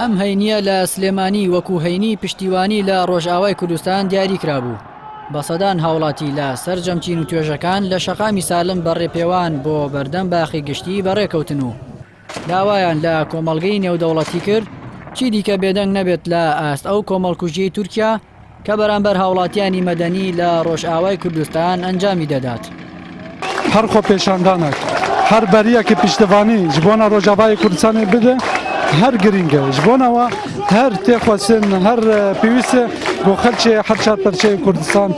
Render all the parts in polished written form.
ئەم هەینییە لە سلێمانی وەکو هەینی پشتیوانی لە ڕۆژئاوای کوردستان دیاری کرابوو. بە سەدان هاوڵاتی لە سەرجەم چین و توێژەکان لە شەقامی سالم بە ڕێپێوان بۆ بەردەم باخی گشتی بەڕێکەوتن و داوایان لە کۆمەڵگەی نێودەوڵەتی کرد چیدیکە بێدەنگ نەبێت لە ئاست ئەو کۆمەڵکوژیەی تورکیا کە بەرامبەر هاوڵاتیانی مەدەنی لە ڕۆژئاوای کوردستان ئەنجامی دەدات. هەر خۆپێشاندانێک، هەر بەریەکی پشتیوانی ji bona Rojavayê Kurdistanê bide her girîng e. Ji bona we her tê xwestin, her pêwîst e ku xelkê her çar perçeyê Kurdistan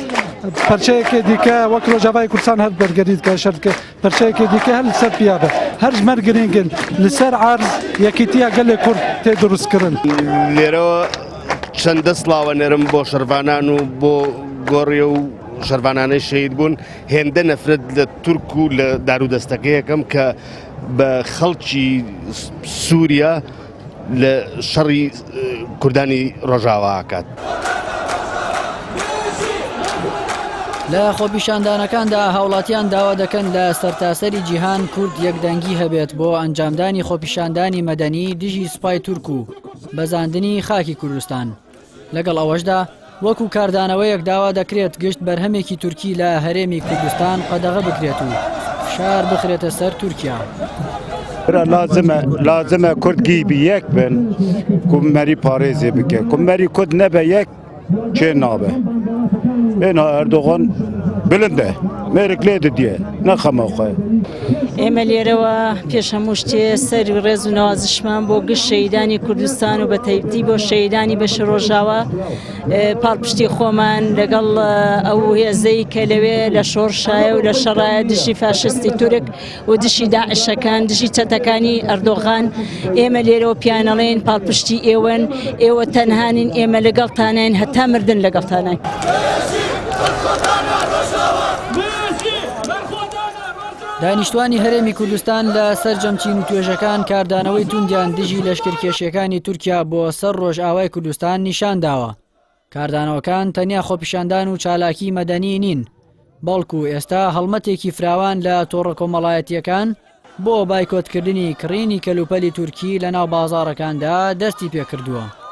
perçeyekê dîke wek Rojavayê Kurdistan her bergerî dike, şer dike. Perçeyekê dîke her li ser piya be. Her ji mer girîng in. Li ser erz yekîtiya gelê Kurd tê dirustkirin. لێرەوە چەندە سڵاوە نێرم بۆ شەرڤانان و بۆ گۆڕێ و شەرڤانانەی شەهید بوون هێندە نەفرەت لە تورک و لە دارو دەستەکەیەکەم کە بە خەڵکی سووریا لە شەڕی کوردانی ڕۆژاوا ئەکات. لە خۆپیشاندانەکاندا هاوڵاتیان داوا دەکەن لە سەرتاسەری جیهان کورد یەکدەنگی هەبێت بۆ ئەنجامدانی خۆپیشاندانی مەدەنی دژی سوپای تورک و بەزاندنی خاکی کوردستان. لەگەڵ ئەوەشدا وەکو کاردانەوەیەک داوا دەکرێت گشت بەرهەمێکی تورکی لە هەرێمی کوردستان قەدەغە بکرێت و فشار بخرێتە سەر تورکیا. لازمە لازمە کورد گیبی یەک بن ku merî parêzê bike ku merî kurd nebe yek çê nabe êna Erdogan bilind e mêrik lê didiye ne xema xwe ئێمە لێرەوە پێش هەموو شتێ سەر و ڕێز و نەوازشمان بۆ گشت شەیدانی کوردستان و بە تایبەتی بۆ شەیدانی بەشی ڕۆژاوا پاڵپشتی خۆمان لەگەڵ ئەو هێزەی کە لەوێ لە شۆڕشایە و لە شەڕایە دژی فاشستی تورک و دژی داعشەکان دژی چەتەکانی ئەردۆغان ئێمە لێرەوە پیانەڵێن پاڵپشتی ئێوەن ئێوە تەنهانین ئێمە لەگەڵتانین هەتا مردن لەگەڵتانین. دانیشتوانی هەرێمی کوردستان لە سەرجەم چین و توێژەکان کاردانەوەی توندیان دژی لەشکرکێشیەکانی تورکیا بۆ سەر ڕۆژئاوای کوردستان نیشان داوە. کاردانەوەکان تەنیا خۆپیشاندان و چالاکی مەدەنی نین، بەڵکو ئێستا هەڵمەتێکی فراوان لە تۆڕە کۆمەڵایەتییەکان بۆ بایکۆتکردنی کڕینی کەلوپەلی تورکی لەناو بازاڕەکاندا دەستی پێکردووە.